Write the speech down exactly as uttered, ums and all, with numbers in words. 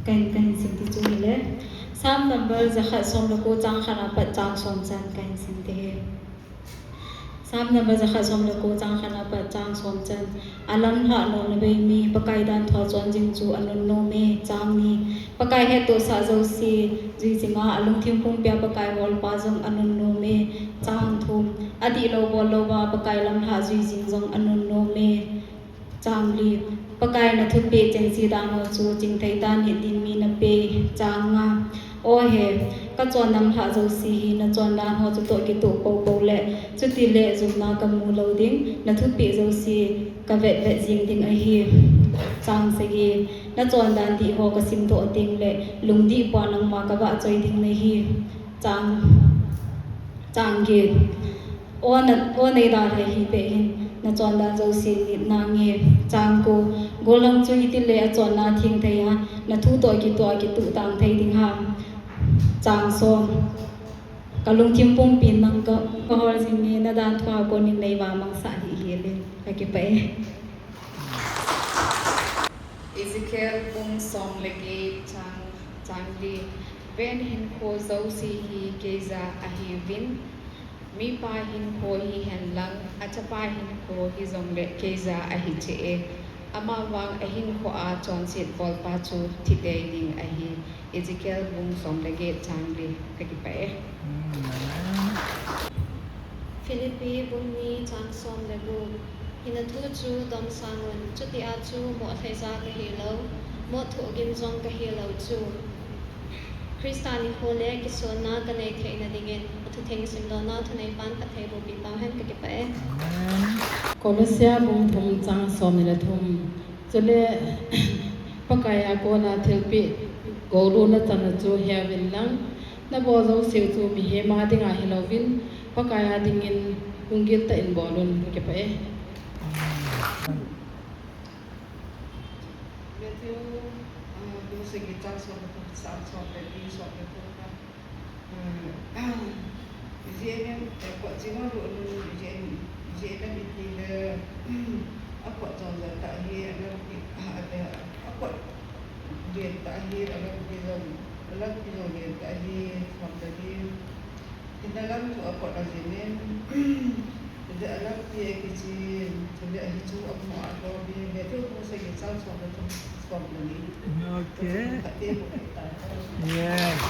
Kahin, kahin sim ti chu hile. Psalm number jakhat som le ko chang khat apat chang som chan kahin sim ti hi. Psalm number jakhat som le ko chang khat apat chang som chan. Alamlhah nomna bei mi, Pakai danthu a chon jing chu anunnom e, chang ni. Pakai hettohsah jouse jui jinga, alungthim pumpia Pakai holpa jong anunnom e, chang thum. Adihlou bollou a Pakai lamlhah jui jing jong anunnom e, chang li. Pakai nathupeh chengse dan ho chu chingthei tah in dinmun napei, chang nga. O he, kachon lamlhah jouse hi nachon dan ho chutoh kitoh poupou le, chutile jumna kamu lou ding, nathupeh jouse kavet vet jing ding ahi, chang sagi. Nachon dan dih ho kasimdoh ding le, lungdih pon nangma kavahchoi ding nahi, chang, chang get. O na, o neidalhah hipeh in, nachon dan jouse nit nange, chang ko. Gollhang chu hitile achonna theng thei a, nathu toh kitoh a kituh tang thei ding ham, chang som. Kalungthim pumpin nang ka, kahol jing e, nadanthu a konin neiva mangsah hih hel in, kakipah e. Ezekiel bung som le get chang, chang li. Ven, hinkho jouse hi keija ahiuvin, mipa hinkho hihen lang, achapa hinkho hijongle keija ahi cheh e. Amavang ahinkho a chonset bolpa chu thidei ding ahi. Ezekiel bung som le get chang li, kakipah e. Philippi bung ni chang som le gup. Hina thu chu domsang un, chutia chu moh lhaija kahilou, moh thohgim jong kahilou chu, Christa nikho le kisonna kanei theina dingin, athutheng simdohna thuneipan phattheiboh peh tauhen, kakipah e. Amen. Kolose bung thum chang som ni le thum. Chule, Pakai a kona thilpeh gollutna channa chu heuvin lang, nabol jouseu chu mihem a dinga hilouvin, Pakai a dingin lunggil tah in bol un, kakipah e. Matthew, ah, bung sagi chang som le thum, chang som le li, som le thum. Ah, J N M, eh, kot ching a lut nun, J N, J N M iti le, a kot jong jong tah hi, a lampi, ah, a, a kot len tah hi, a lampi jong, a lampi jong len tah hi, som tah hi. Tina lam chu a kot a jin in, a lampi a kichen, chule hichu a mo a lo bi, Matthew bung sagi chang som le thum, som le li. Okay. Khat te ko ta. Yes.